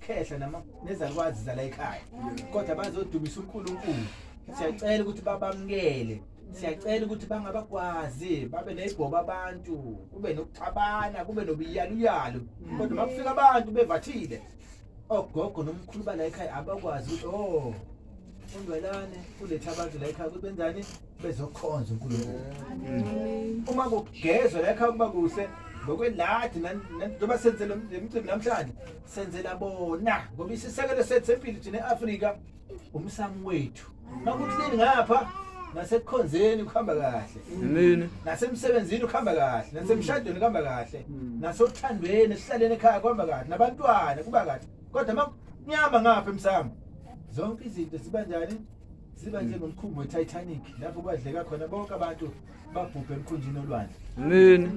namakhehla nezalukwazi zala ekhaya, kodwa bazodumisa uNkulunkulu. Siyacela ukuthi babamukele, siyacela ukuthi bangabagwazi, babe nezibhobo abantu, kube nokuxabana, kube nobuyaluyalu, kodwa makufika abantu bevathile, ogogo nomkhulu bala ekhaya abakwazi ukuthi, oh, uNdwelane uletha abantu la ekhaya ukuthi benzani, bezokhonza uNkulunkulu. Uma kugezwa la ekhaya kuba kuhle ngokweladi, njengoba senze lo mcimbi namhlanje, senzela bona, ngoba isisekelo sethu sempilo thina e-Afrika umsamo wethu. Makuklini ngapha nasekukhonzeni kuhamba kahle. Amen. Nasemsebenzini kuhamba kahle, nasemshadweni kuhamba kahle, nasothandweni esihlaleni ekhaya kuhamba kahle, nabantwana kuba kahle. Kodwa makunyama ngapha emsamo, zonke izinto ziba njani? Ziba njengomkhumbi weTitanic, lapho kwadleka khona bonke abantu babhubhe emkhunjini olwandle. Amen.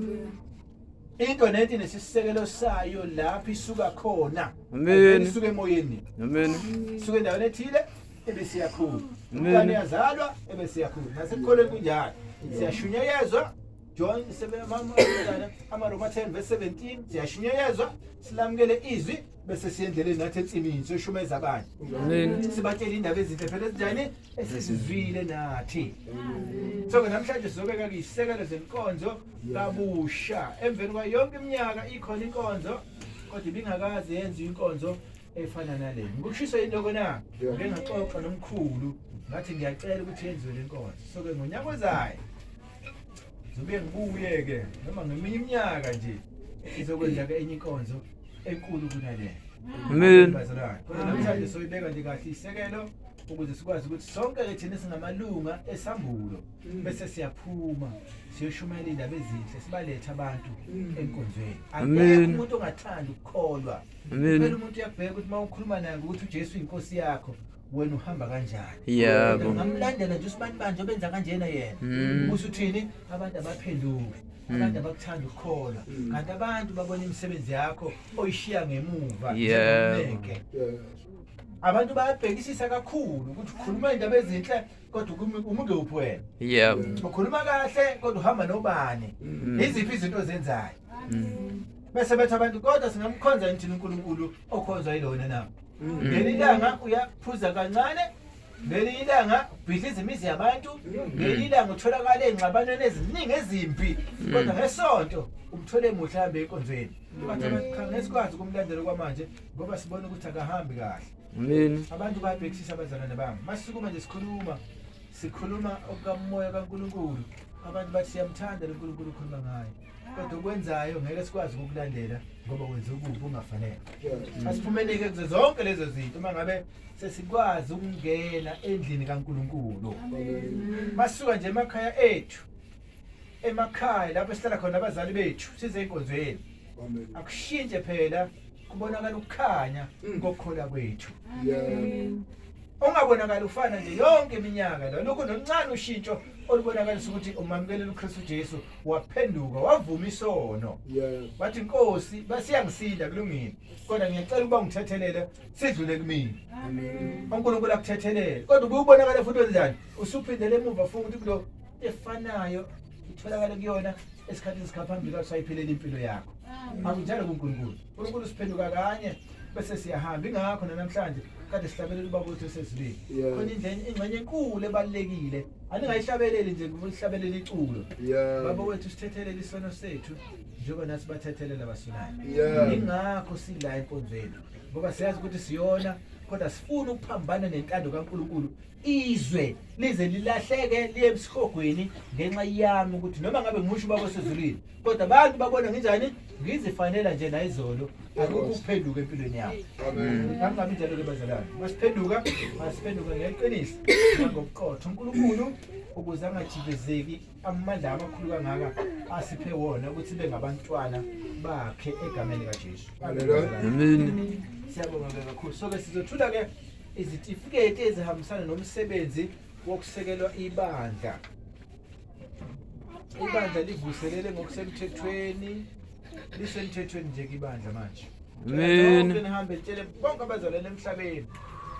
Into nento inesisekelo sayo lapho isuka khona. Amen. Isuka emoyeni. Amen. Isuka endaweni ethile ebese iyakhula. Amen. Umntwana uyazalwa ebese iyakhula. Nasekukholweni kunjalo. Siyashunyayezwa, John 7, amaRoma 10 verse 17, siyashunyayezwa, silamukele izwi, bese siya endleleni nathi ensimini siyoshumeza abanye. Amen. Sibatshela indaba ezinhle phela ezinjani esizizwile nathi. So ke namhlanje sizobeka izisekelo zenkonzo kabusha. Emveni kwayo yonke iminyaka ikhona inkonzo, kodwa ibingakaze yenziwe inkonzo efana nale. Ngokushiswa yini lokho na? Ngike ngaxoxa nomkhulu, ngathi ngiyacela ukuthi yenziwe le nkonzo. So ke ngonyaka ozayo ngizobuye ngibuye ke, noma ngeminye iminyaka nje, izokwenza ke enye inkonzo enkulu kunale. Amen. Bazalwane, kodwa namhlanje soyibeka nje kahle isekelo ukuze sikwazi ukuthi sonke ke thina singamalunga esambulo bese siyaphuma siyoshumayela indaba ezinhle, sibalethe abantu enkonzweni. Amen. Akekho umuntu ongathandi ukukholwa. Amen. Phela umuntu uyakubheka ukuthi uma ukhuluma naye ukuthi uJesu uyinkosi yakho, wena uhamba kanjani? Yebo. Ngamlandela nje usibani banje obenza kanjena yena. Usuthini? Abantu abaphenduke. Abantu abakuthanda ukukholwa. Kanti abantu babona imisebenzi yakho oyishiya ngemuva njengomnenke. Abantu bayabhekisisa kakhulu ukuthi ukhuluma indaba ezinhle, kodwa umuntu uphi wena? Yebo. Ukhuluma kahle, kodwa uhamba nobani? Iziphi izinto ozenzayo? Bese bethi abantu, kodwa singamkhonza yini thina uNkulunkulu okhonzwa yilona na? Ngelinye ilanga uyaphuza kancane, ngelinye ilanga ubhidliza imizi yabantu, ngelinye ilanga utholakala ey'ngxabanweni eziningi ezimbi, kodwa ngesonto umthole muhle ahambe enkonzweni. Bathi abantu, cha, ngeke sikwazi ukumlandela kwamanje ngoba sibona ukuthi akahambi kahle. Amen. Abantu bayabhekisisa, abazalwane bami. Masukuma nje sikhuluma, sikhuluma okukamoya kaNkulunkulu, abantu bathi siyamthanda lo Nkulunkulu ukhuluma ngaye, kodwa okwenzayo ngeke sikwazi ukukulandela ngoba wenza okubi ungafanele. Asiphumeleke kuzo zonke lezo zinto uma ngabe sesikwazi ukungena endlini kaNkulunkulu. Masuka nje emakhaya ethu, emakhaya lapho esihlala khona abazali bethu, size enkonzweni, akushintshe phela, kubonakala ukukhanya kokukholwa kwethu. Ungabonakali ufana nje yonke iminyaka lo, lokho noncane ushintsho olubonakalisa ukuthi umamukelela uKristu Jesu, waphenduka, wavuma isono, wathi, "Inkosi, basiyangisinda, kulungile, kodwa ngiyacela ukuba ungithethelele, sidlule kumina." UNkulunkulu akuthethelele, kodwa ubuye ubonakale futhi wenjani, usuphindele emuva futhi kulo efanayo itholakale kuyona esikhathini sikaphambili usayiphilela impilo yakho. Akunjalo kuNkulunkulu. uNkulunkulu siphenduka kanye bese siyahamba. Ingakho namhlanje kade sihlabelela uBaba wethu osezulwini. Khona indlela, ingxenye enkulu ebalulekile aningayihlabeleli nje ukuhlabelela iculo. "Baba wethu, sithethelele isono sethu njengoba nathi bathethelela abasonayo." Ingakho sila enkonzweni, ngoba siyazi ukuthi siyona, kodwa sifuna ukuphambana nentando kaNkulunkulu, izwe lize lilahleke liye esihogweni ngenxa yami, ukuthi noma ngabe ngimusho uBaba osezulwini, kodwa abantu babona nginjani, ngizifanela nje nayizolo, akukho ukuphenduka empilweni yami. Akungabi njalo-ke, bazalwane. Masiphenduka, masiphenduka ngeqiniso nangobuqotho. uNkulunkulu ukuze angajivezeki amandla amakhulu kangaka asiphe wona ukuthi sibe ngabantwana bakhe egameni likaJesu. Amen. Siyabonga-ke kakhulu. So-ke sizothula-ke izitifiketi ezihambisana nomsebenzi wokusekelwa ibandla. Ibandla livuselele ngokusemthethweni, lisemthethweni nje ke ibandla manje. Amen. Lonke nihambe nitshele bonke abazalwane emhlabeni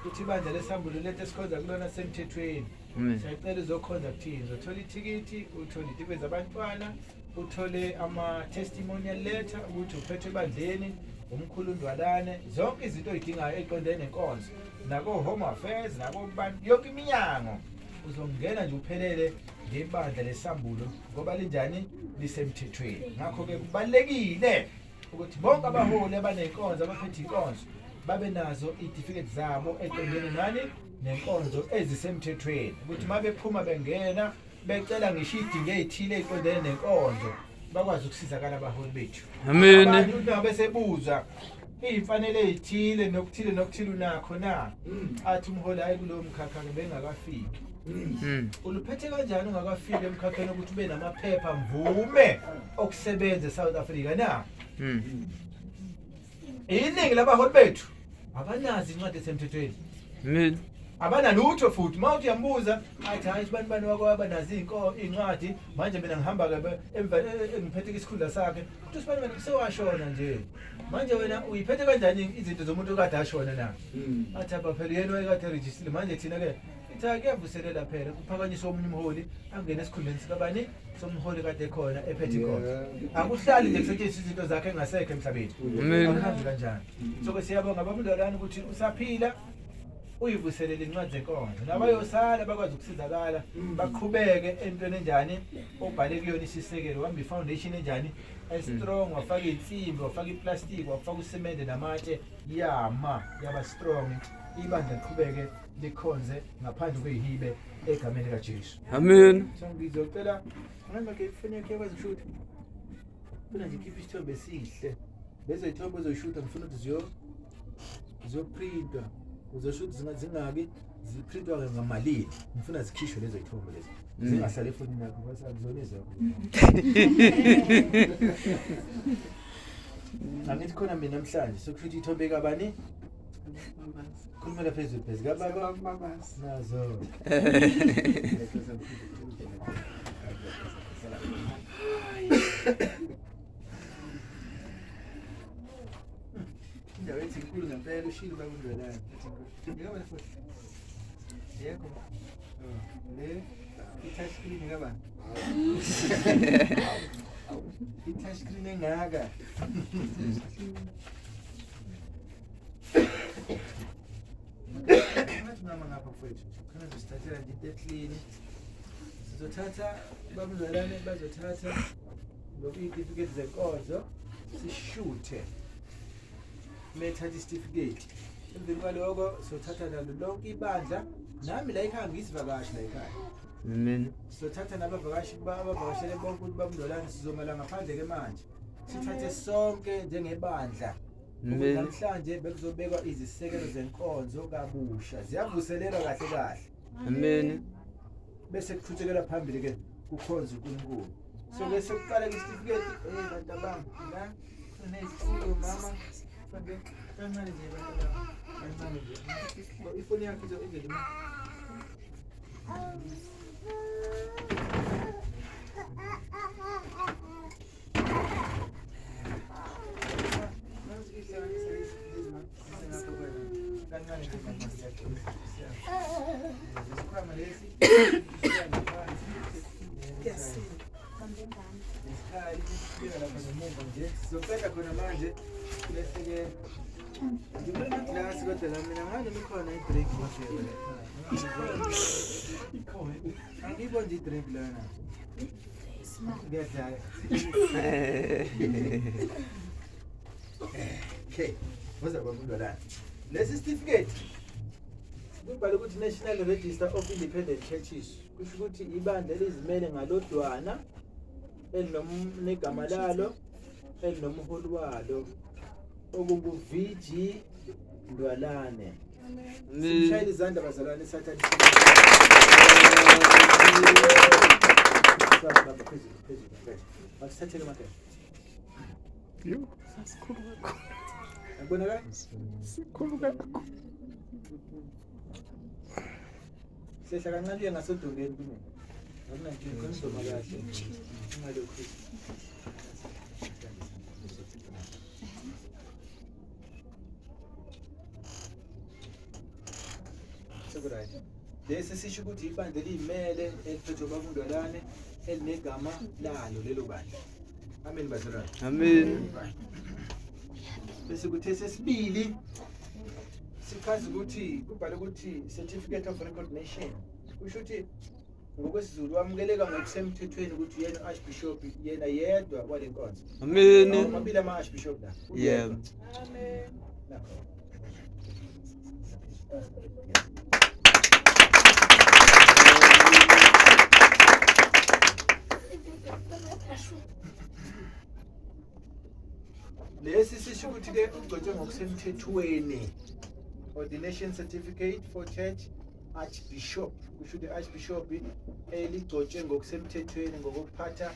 ukuthi ibandla lesambulo lethu esikhonza kulona semthethweni. Amen. Siyacela uzokhonza kuthini, uzothola ithikithi, uthole itipe zabantwana, uthole ama-testimonial letter ukuthi uphethwe ebandleni. Umkhulu Ndwalane, zonke izinto oyidingayo eqondene nenkonzo, nako-Home Affairs, nakobantu, yonke iminyango uzongena nje uphelele ngebandla lesambulo ngoba linjani, lisemthethweni. Ngakho-ke kubalulekile ukuthi bonke abaholi abanenkonzo, abaphethe inkonzo, babe nazo iy'tifiketi zabo eqondene nani nenkonzo ezisemthethweni, ukuthi uma bephuma bengena becela ngisho iy'dingo ey'thile ey'qondene nenkonzo bakwazi ukusizakala abaholi bethu. Amen. Abantu ukuthi ngabe sebuza iy'mfanelo ey'thile nokuthile nokuthile unakho na, athi umholi hayi kulowo mkhakha-ke bengakafiki. Uluphethe kanjani ungakafiki emkhakheni ukuthi ube namaphepha mvume okusebenza eSouth Africa na? Iningi labaholi bethu abanazo incwadi esemthethweni. Amen. Abanalutho futhi uma uthi uyambuza athi hayi sibani bani wako abanazo iy'ncwadi, manje mina ngihamba-ke emva ngiphethe isikhundla sakhe, kuthi sibani bani sewashona nje, manje wena uyiphethe kanjani izinto zomuntu okade ashona na? Athi aba phela yena wayekade erejistile, manje thina-ke ithi hayi kuyavuselela phela kuphakanyiswa omunye umholi angene esikhundleni sikabani somholi kade khona ephethe inkonzo. Akuhlali nje kusetshenziswa izinto zakhe engasekho emhlabeni. Amen. Akuhambi kanjani. So-ke siyabonga babundalwane ukuthi usaphila uyivuselele incwadi zenkonzo, nabayosala bakwazi ukusizakala baqhubeke entweni enjani obhale kuyona isisekelo, wamba i-foundation enjani e-strong, wafaka iy'nsimbi, wafaka iplastiki, wafaka usimende namatshe, yama yaba strong, ibandla liqhubeke likhonze ngaphandle kweyihibe egameni likaJesu. Amen. So ngizocela ngeke ifoni yakhe yakwazi ukushuta, funa nje khipha isithombe esihle, lezo yithombe ozoyishuta ngifuna ukuthi ziyoprintwa, uzoshuta zingaki, ziprintwa ngamalini, ngifuna zikhishwe lezo yithombe lezo, zingahlali efonini yakho bese akuzona ezakho. Angithi khona mina namhlanje sokushuthi ithombe kabani? Khulumela phezulu phezulu kababa nazo. Indawo ethi inkulu ngempela ushilo bakundwelana. Ngiyabona futhi. Yebo. Le i-touch screen kabani? I-touch screen engaka. Ngathi mama ngapha mfowethu, khona sizothathela nje into eclean. Sizothatha babuzalane bazothatha lokhu iy'tifiketi zenkonzo sishuthe. Methatha isitifiketi. Emveni kwaloko sothatha nalo lonke ibandla, nami la ekhaya ngiyisivakashi la ekhaya. Amen. Sizothatha nabavakashi abavakashele bonke ukuthi babundolane, sizomala ngaphandle ke manje. Sithathe sonke njengebandla. Amen. Namhlanje bekuzobekwa izisekelo zenkonzo kabusha, ziyavuselelwa kahle kahle. Amen. Bese kuqhutshekela phambili ke kukhonza uNkulunkulu. So bese kuqala ke isitifiketi, bantu abami la kunezisiko mama fake kancane nje bantu abami, kancane nje. Ifoni yakho izo ma. Kancane nje mama, isikhwama lesi isikhali sifika lapha ngemuva nje, sizoqeda khona manje bese-ke ngibona amaglasi kodwa la mina ngani ikhona i-drink angiyiboni nje i-drink lana ngiyadlala. Okay, woza kwamntwana. Lesi certificate kubhalwe ukuthi National Register of Independent Churches, kusho ukuthi ibandla elizimele ngalodwana elinomnegama lalo elinomholi walo okungu VG Ndwalane. Simshayele izandla bazalwane sathatha. Baba phezulu phezulu. Asithathele madoda. Yho, sasikhulu kakhulu. Yabonakala? Sikhulu kakhulu. Sehla kancane uye ngasodongeni kumina. Akunankinga, khona uzoma kahle. Ungalokhu. Sekuright. Lesi sisho ukuthi ibandla eliyimele eliphethwe ubaba uNdwalane elinegama lalo lelo bandla. Amen bazalwane. Amen. Right. Bese kuthi esesibili sichaza ukuthi kubhalwe ukuthi certificate of recognition, kusho ukuthi ngokwesiZulu wamukeleka ngokusemthethweni ukuthi uyena u-archbishop yena yedwa wale nkonzo. Amen. Mabili ama-archbishop la. Yebo. Amen. Nakho. Lesi sisho ukuthi ke ugcotshwe ngokusemthethweni. Ordination certificate for church archbishop, kusho ukuthi archbishop eligcotshwe ngokusemthethweni ngokuphatha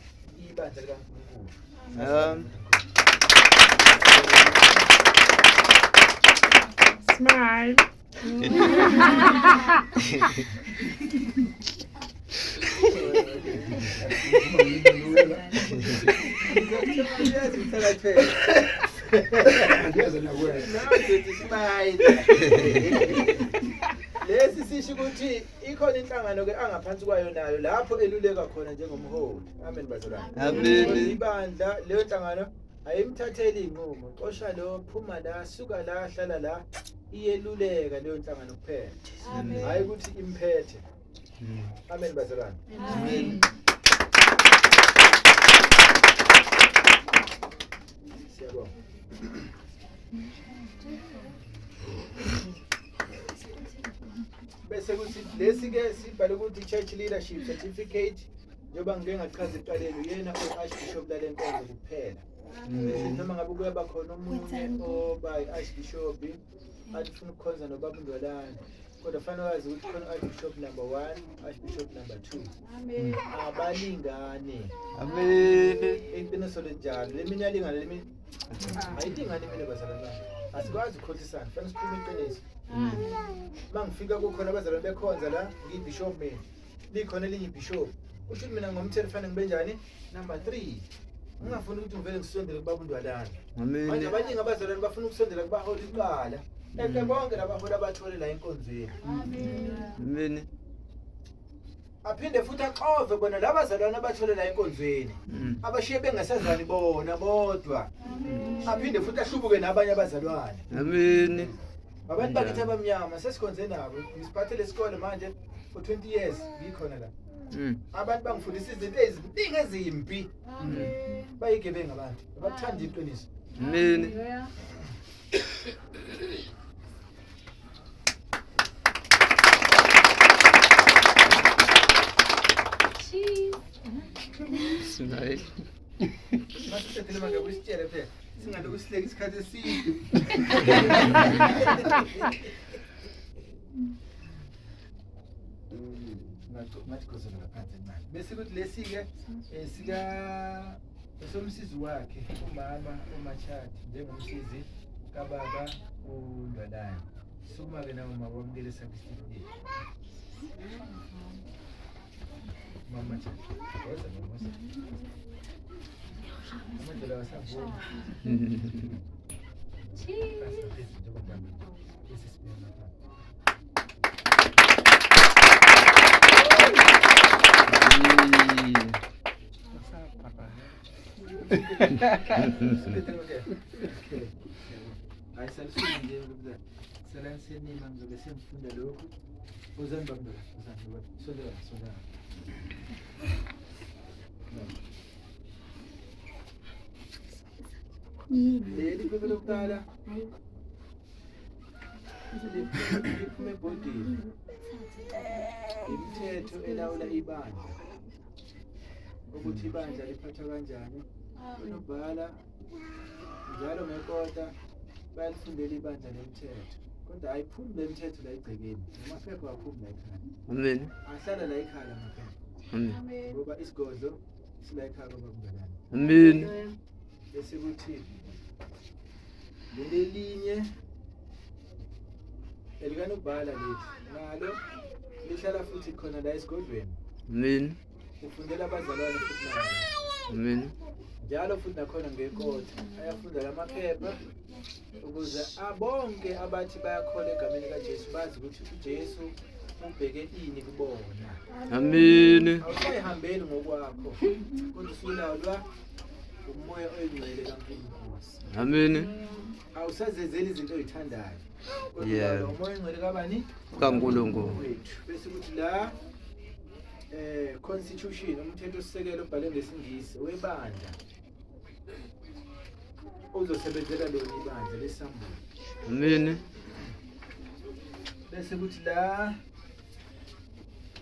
ibandla likaNkulunkulu. Smile. Lesi sisho ukuthi ikhona inhlangano ke angaphansi kwayo nayo lapho eluleka khona njengomholi. Amen bazalwane. Amen. Ibandla leyo nhlangano ayimthatheli inqumo. Xosha lo, phuma la, suka la, hlala la. Iyeluleka leyo nhlangano kuphela. Hayi ukuthi imphethe. Amen bazalwane. Amen. Siyabonga. Bese kuthi lesi ke sibhale ukuthi church leadership certificate, njengoba ngike ngachaza ekuqaleni, uyena o-archbishop lale nkonzo kuphela. Bese noma ngabe kuyaba khona omunye oba i-archbishop athi ufuna ukukhonza nobaba uNdwalane, kodwa fanele wazi ukuthi khona u-archbishop number 1, archbishop number 2, abalingani. Amen. Iqiniso linjalo, leminye alingana, leminye ayilingani. Mina bazalwane bami, asikwazi ukukhohlisana, fanele sikhulume iqiniso. Uma ngifika kukhona abazalwane bekhonza la, ngiyibishop mina, likhona elinye ibishop, kusho ukuthi mina ngomthetho fanele ngibe njani? Number 3. Ngingafuni ukuthi ngivele ngisondele kubaba uNdwalane. Manje Amen. abaningi abazalwane bafuna ukusondela kubaholi kuqala, eke bonke labaholi abathole la enkonzweni. Amen. Aphinde futhi axove bona labazalwane abathole la enkonzweni, abashiye bengasazani bona bodwa, aphinde futhi ahlubuke nabanye abazalwane. Amen. Abantu bakithi abamnyama sesikhonze nabo, ngisiphathe lesikole manje for 20 years ngikhona la. Abantu bangifundisa izinto eziningi ezimbi. Bayigebengu abantu, abakuthanda iqiniso. Amen. Smile. Masiqedile manje ukusitshela phela, singalokhu sihleke isikhathi eside. Ngathi khosela phansi encane. Bese kuthi lesi-ke sika esomsizi wakhe umama uMachathi njengomsizi kababa uNdwalane. Sukuma-ke nawe mama, wamukele sakho isitifiketi. Mama Machathi, woza mama, woza. Amadolo awasavumi. Bese sibheka ngapha. Hayi, salisuke nje ukuba selanisenima, ngizobe sengifunda lokhu. Uzani baba, uzani baba, sondela, sondela. Leli phepha lokuqala liphuma ebhodini, imithetho elawula ibandla, ukuthi ibandla liphathwa kanjani. Unobhala njalo ngekota bayalifundela ibandla lemithetho, kodwa ayiphumi le mithetho la egcekeni, amaphepha aphumi la ekhaya. Amen. Ahlala la ekhaya la maphepha. Amen. Ngoba isigodlo sila ekhaya kwababungalane. Amen. Bese kuthi leli linye elikanobhala leli nalo lihlala futhi khona la esigodlweni. Amen. Ufundela abazalwane futhi nalo. Amen. Njalo futhi nakhona ngekota ayafunda la maphepha ukuze abonke abathi bayakholwa egameni likaJesu bazi ukuthi uJesu ubheke ini kubona. Amen. Awusayihambeli ngokwakho, kodwa usulawulwa Umoya oyingcwele kaNkulunkulu. Amen. Awusazenzeli izinto oyithandayo. Kodwa Yeah. umoya oyingcwele kabani? KaNkulunkulu. Wethu. Bese kuthi la constitution umthetho sisekelo obhalwe ngesingisi webandla uzosebenzela lona ibandla lesambulo. Amen. Bese kuthi la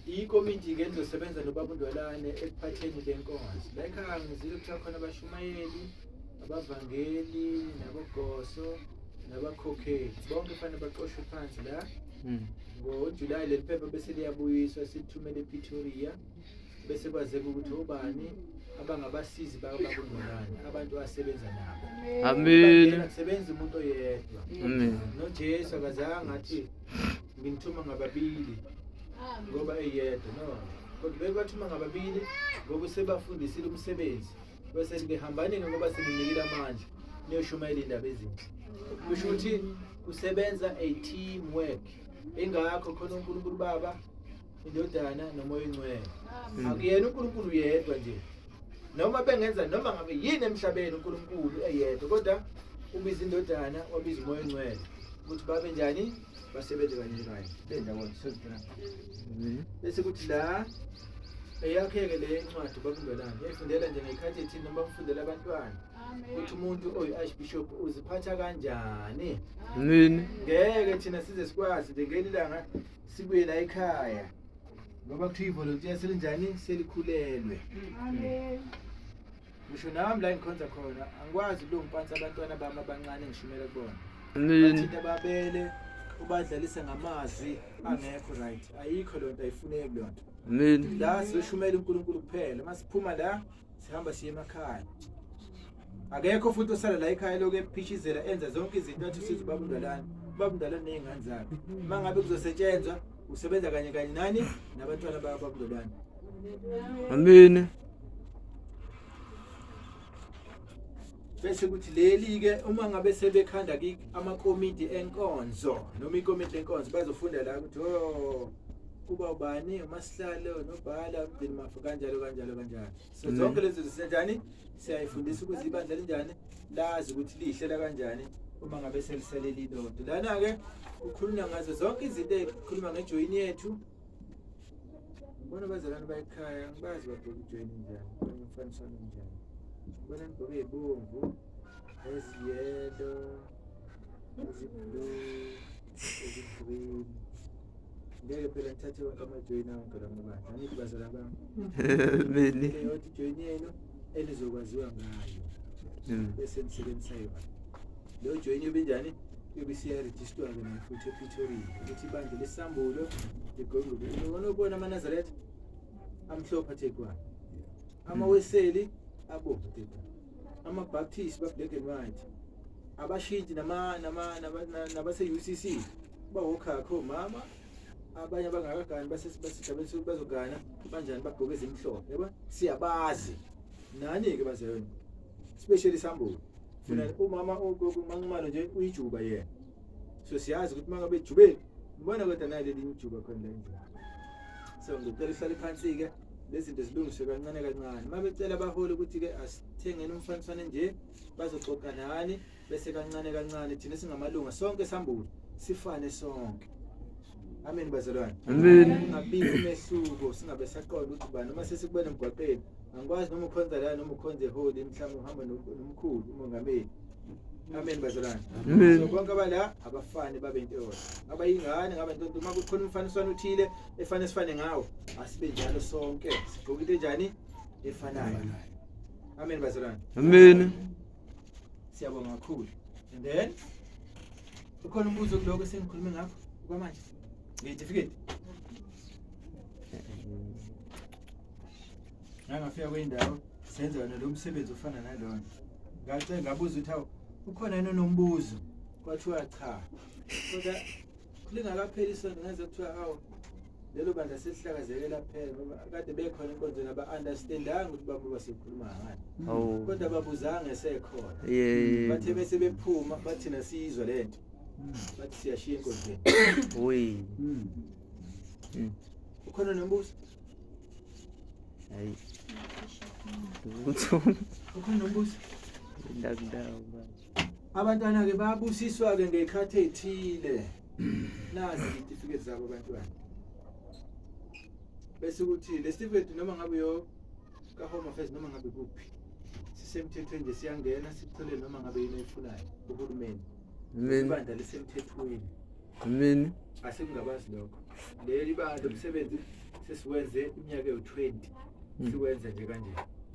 ikomiti-ke elizosebenza nobaba uNdwalane ekuphatheni le nkonzo. La ekhaya ngizile kuthiwa khona abashumayeli, abavangeli, nabogoso, nabakhokheli. Bonke kufanele baqoshwe phansi la. NgoJulayi leli phepha bese liyabuyiswa silithumele ePretoria bese kwazeka ukuthi obani abangabasizi bakababa uNdwalane, abantu asebenza nabo. Amen. Akusebenzi umuntu oyedwa. Amen. NoJesu akazange athi nginithuma ngababili ngoba eyedwa, no. Kodwa bebathuma ngababili ngoba usebafundisile umsebenzi. Bese ke hambani ngoba seninikile amandla niyoshumayela indaba ezinhle. Kusho ukuthi kusebenza a team work. Ingakho khona uNkulunkulu Baba, iNdodana noMoya oNgcwele. Akuyena uNkulunkulu yedwa nje. Noma bengenza noma ngabe yini emhlabeni uNkulunkulu eyedwa, kodwa ubiza iNdodana, wabiza uMoya oNgcwele ukuthi babe njani, basebenze kanye kanye bendawonye. Sozibona. Bese kuthi la eyakhe-ke le incwadi baba uNdwalane yayifundela nje ngey'khathi ethile noma bamfundela abantwana ukuthi umuntu oyi-archbishop uziphatha kanjani. Amen. Ngeke thina size sikwazi nje ngeli langa sibuye la ekhaya ngoba kuthiwa ivolontiya selinjani, selikhulelwe. Ngisho nami la ngikhonza khona angikwazi ukulungiphansi abantwana bami abancane engishumela kubona. Amen. Bathinta babele ubadlalisa ngamazwi angekho right. Ayikho lonto, ayifuneki lonto. Amen. La sizoshumela uNkulunkulu kuphela. Masiphuma la sihamba siye emakhaya. Akekho futhi osala la ekhaya lokho ephishizela enza zonke izinto athi usiza ubaba uNdwalane. Ubaba uNdwalane nezingane zakhe. Mangabe kuzosetshenzwa usebenza kanye kanye nani nabantwana bakababa uNdwalane. Amen. Bese kuthi leli ke uma ngabe sebekhanda amakomiti enkonzo noma ikomiti lenkonzo bazofunda la ukuthi oh kuba ubani umasihlalo nobhala umgcini mafa kanjalo kanjalo kanjalo. So zonke lezi zinto siyayifundisa ukuthi ibandla linjani, lazi ukuthi lihlela kanjani uma ngabe selisele lilodwa. Lana ke ukhuluma ngazo zonke izinto ezikhuluma ngejoyini yethu. Ngibona abazalwane bayikhaya ngibazi bagqoka ijoyini njani, ngibona umfaniswano njani. Ngibona nigqoke ezibomvu, eziyelo, eziblue, ezigreen. Ngeke phela ngithathe wonke amajoyini awonke la mabandla. Angithi bazalwane bami. Amen. Leyodwa ijoyini yenu enizokwaziwa ngayo. Bese nisebenzisa yona. Leyo joyini yobe njani? Yobe isiyarejistwa-ke nayo futhi ePretoria ukuthi ibandla lesambulo ligqoke. Ubona ubona amaNazaretha amhlophe athe kwa. Amaweseli abomvu athe kwa. AmaBaptist ba-black and white. Abashintshi nabase-UCC bawokhakha omama abanye abangakagani basesigabeni bazogana banjani bagqoke ezimhlophe, yabo siyabazi nani-ke bazalwane, especially isambulo funa umama uMaNxumalo nje uyijuba yena, so siyazi ukuthi uma ngabe ejubeni ngibona kodwa naye leli ijuba khona la endlini. So ngicela uhlale phansi-ke lezi zinto zilungiswe kancane kancane. Uma becela abaholi ukuthi-ke asithengeni umfaniswane nje bazoxoxa nani bese kancane kancane thina singamalunga sonke sambulo sifane sonke. Amen bazalwane. Amen. Kungabikho umehluko, singabe saqonda ukuthi bani uma sesikubona emgwaqeni angikwazi noma ukhonza la noma ukhonza eholi mhlawumbe uhamba nomkhulu umongameli. Amen bazalwane. Amen. So bonke abala abafane babe into eyodwa. Ngaba yingane ngaba into uma kukhona umfaniswano othile efane sifane ngawo asibe njalo sonke sigqoke into enjani efanayo. Amen bazalwane. Amen. Siyabonga kakhulu. And then ukhona umbuzo kuloko sengikhulume ngakho kwamanje? Ngiyitifiketi. Ngangafika kwindawo senza wona lo msebenzi ofana nalona. Ngacela ngabuza ukuthi hawu ukhona yini onombuzo? Kwathiwa cha. Kodwa lingakapheli isonto ngaze kuthiwa hawu lelo bandla selihlakazeke laphela ngoba kade bekhona enkonzweni aba-understandanga ukuthi babo basekhuluma ngani. Hawu. Kodwa babuzanga esekhona. Yeah. Bathe bese bephuma bathi nasizwa lento. Bathi siyashiya enkonzweni. Uy. Ukhona nombuzo? Hayi. Lutho. Ukhona nombuzo? Ndakudawo manje. Abantwana-ke babusiswa-ke ngey'khathi ey'thile. Nazi izitifiketi zabo abantwana. Bese kuthi le sitifiketi noma ngabe yo ka-Home Affairs noma ngabe kuphi sisemthethweni nje siyangena sikuthole noma ngabe yini oyifunayo kuhulumeni. Amen. Ibandla lisemthethweni. Amen. Asingabazi lokho. Leli bandla umsebenzi sesiwenze iminyaka ewu-20 siwenza nje kanje.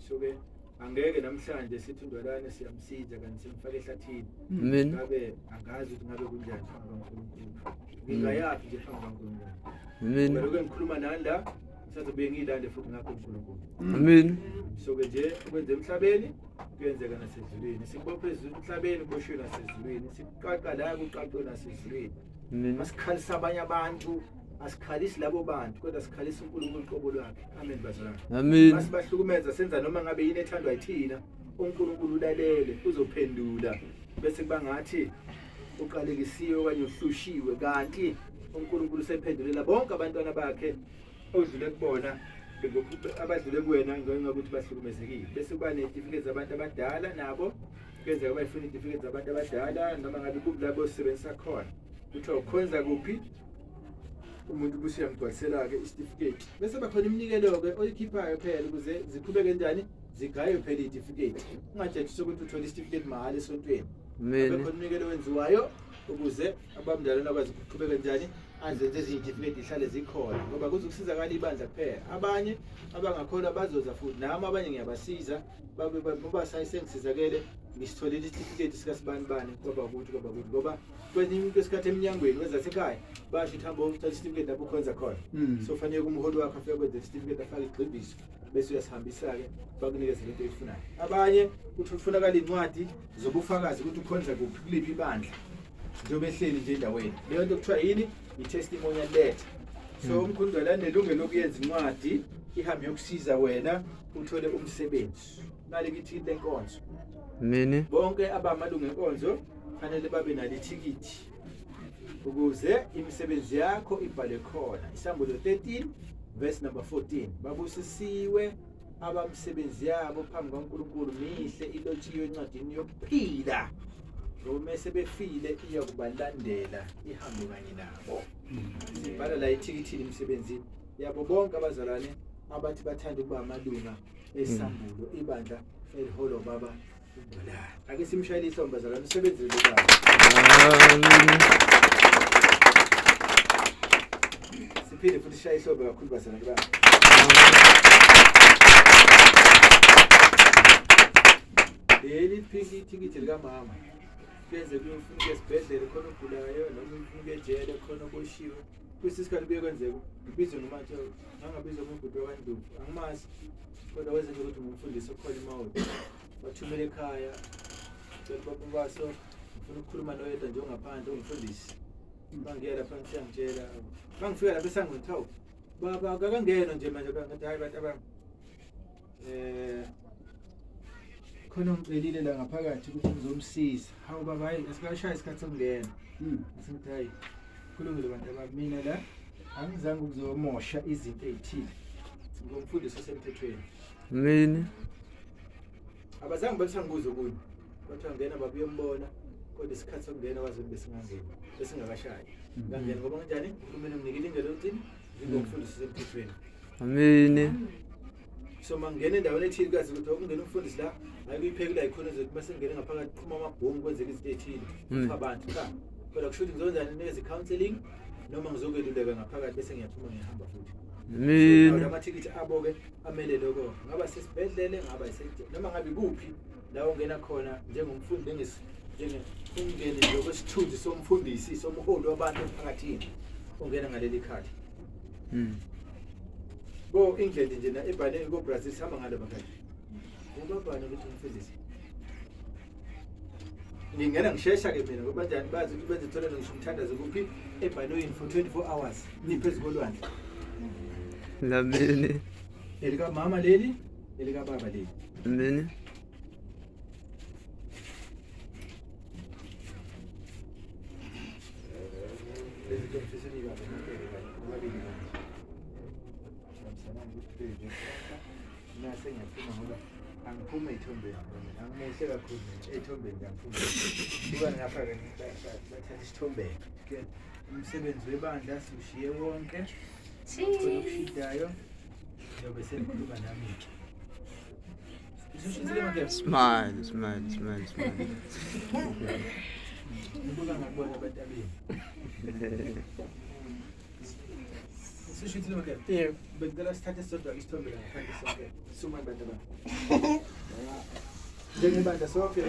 So ke angeke namhlanje sithi uNdwalane siyamsiza kanti simfake ehlathini. Amen. Ngabe angazi ukuthi ngabe kunjani phambi kaNkulunkulu. Ngingayaphi nje phambi kaNkulunkulu. Amen. Ngoba lokho engikhuluma nani la ngisazobuye ngiyilande futhi ngakho uNkulunkulu. Amen. So ke nje okwenza emhlabeni kuyenzeka nasezulwini. Sikubophe emhlabeni kuboshiwe nasezulwini. Sikuqaqa la kuqaqwe nasezulwini. Amen. Masikhalisa abanye abantu asikhalisi labo bantu kodwa sikhalisa uNkulunkulu qobo lwakhe. Amen bazalwane. Amen. Masibahlukumeza senza noma ngabe yini ethandwa yithina uNkulunkulu ulalele uzophendula bese kuba ngathi uqalekisiwe okanye uhlushiwe kanti uNkulunkulu usephendulela bonke abantwana bakhe odlule kubona abadlule kuwena ngenxa yokuthi bahlukumezekile. Bese kuba nezitifiketi zabantu abadala nabo kuyenzeka bayifuna izitifiketi zabantu abadala noma ngabe kuphi la bosebenzisa khona kuthiwa ukhonza kuphi umuntu bese uyamgcwalisela-ke isitifiketi bese bakhona iminikelo-ke oyikhiphayo phela ukuze ziqhubeke njani zigaye phela iy'tifiketi ungajajiswa ukuthi uthole isitifiketi mahhala esontweni. Amen. Abe khona umnikelo owenziwayo ukuze abamdalana bakwazi ukuqhubeka njani azenze ezinye iy'tifiketi zihlale zikhona ngoba kuzokusizakala ibandla kuphela. Abanye abangakholwa bazoza futhi nami abanye ngiyabasiza babe ngoba sengisizakele ngisitholile isitifiketi sikasibanibani kwaba ukuthi kwaba ukuthi ngoba kwesinye umuntu esikhathi emnyangweni wezasekhaya basho ukuthi hamba uthatha isitifiketi lapho ukhonza khona. So fanele kumholi wakho afike kwenze isitifiketi afake igximbiso bese uyasihambisa-ke bakunikeze lento oyifunayo. Abanye uthi kufunakala iy'ncwadi zobufakazi ukuthi ukhonza kuphi kuliphi ibandla njengoba ehleli nje endaweni leyo nto kuthiwa yini i-testimonial letter. So umkhulu Ndwalane nelungelo lokuyenza incwadi ihambe yokusiza wena uthole umsebenzi. Nali kithikithi lenkonzo. Amen. Bonke abamalungu enkonzo fanele babe nalo ithikithi ukuze imisebenzi yakho ibhalwe khona. Isambulo 13 verse number 14. Babusisiwe abamisebenzi yabo phambi kaNkulunkulu mihle ilotshiwe encwadini yokuphila. Ngoba mese befile iyakubalandela ihambe kanye nabo. Sibhala la ethikithini imisebenzi yabo bonke abazalwane abathi bathanda ukuba amalunga esambulo ibandla eliholwa ubaba uNdwalane. Ake simshayele ihlombe bazalwane usebenzile lo baba. Amen. Siphinde futhi sishaye ihlombe kakhulu bazalwane bami. Leli phinki ithikithi likamama. Kuyenzeka uyofuna ukuya esibhedlela khona ogulayo noma ufuna ukuya ejele khona oboshiwe. Kwesinye isikhathi kuye kwenzeka ngibizwe ngomathi ngangabizwa ngobhuti wakwaNdlovu angimazi kodwa wezenza ukuthi ngumfundisi okhona eMawoti. Wathumela ekhaya cela ubaba uBaso ngifuna ukukhuluma noyedwa nje ongaphandle ungumfundisi. Bangiya lapha ngiyangitshela. Bangifika lapha esangweni hawu baba akakangena nje manje ngathi hayi bantu abami. Khona ungicelile la ngaphakathi ukuthi ngizomsiza. Hawu baba hayi asikashaya isikhathi sokungena. Asithi hayi kulungile bantu abami mina la angizange ukuzomosha izinto ezithile. Ngomfundisi osemthethweni. Amen. Abazange basangibuza okunye. Kwathiwa ngena baba uyombona kodwa isikhathi sokungena kwaze besingangeni besingakashayi. Ngangena ngoba kanjani? Uhulumeni unginikile indlela yokuthini? Ngingumfundisi osemthethweni. Amen. So mangena endaweni ethile kazi ukuthi okungena umfundisi la hayi kuyiphekela ikhona ezothi mase ngene ngaphakathi qhuma amabhomu kwenzeka izinto ezithile. Kufa abantu cha. Kodwa kusho ukuthi ngizonjani nikeze counseling noma ngizokweluleka ngaphakathi bese ngiyaphuma ngiyahamba futhi. Amen. Amathikithi abo ke amele lokho. Ngaba sesibhedlele ngaba noma ngabe kuphi la ungena khona njengomfundi njenge ungene nje kwesithunzi somfundisi somholi wabantu emphakathini ungena ngaleli khadi. Ko England nje na ebhaleni ko Brazil sihamba ngalo makhadi. Ubabani ukuthi umfundisi? Ngingena ngishesha ke mina ngoba njani bazi ukuthi benze thole ngisho umthandazo kuphi ebhanoyini for 24 hours niphezu kolwandle. Amen. Elika mama leli, elika baba leli. Amen. Lezi zinto ngifisela ibaba nobabili kanje. Nase ngiyaphuma ngoba angiphumi ey'thombeni mina angimuhle kakhulu mina ey'thombeni ngiyaphuma. Buka ngapha-ke bathatha isithombe ke umsebenzi webandla siwushiye wonke. Khona okushidayo ngiyobe senikhuluma nami-ke. Usushintshile manje? Smile, smile, smile, smile. Ngibuka ngakubona abantu abeni. Usushintshile manje? Yebo. Bengicela sithathe sodwa isithombe la ngaphandle sonke. Sumani bantu abami. Njengebandla sonke.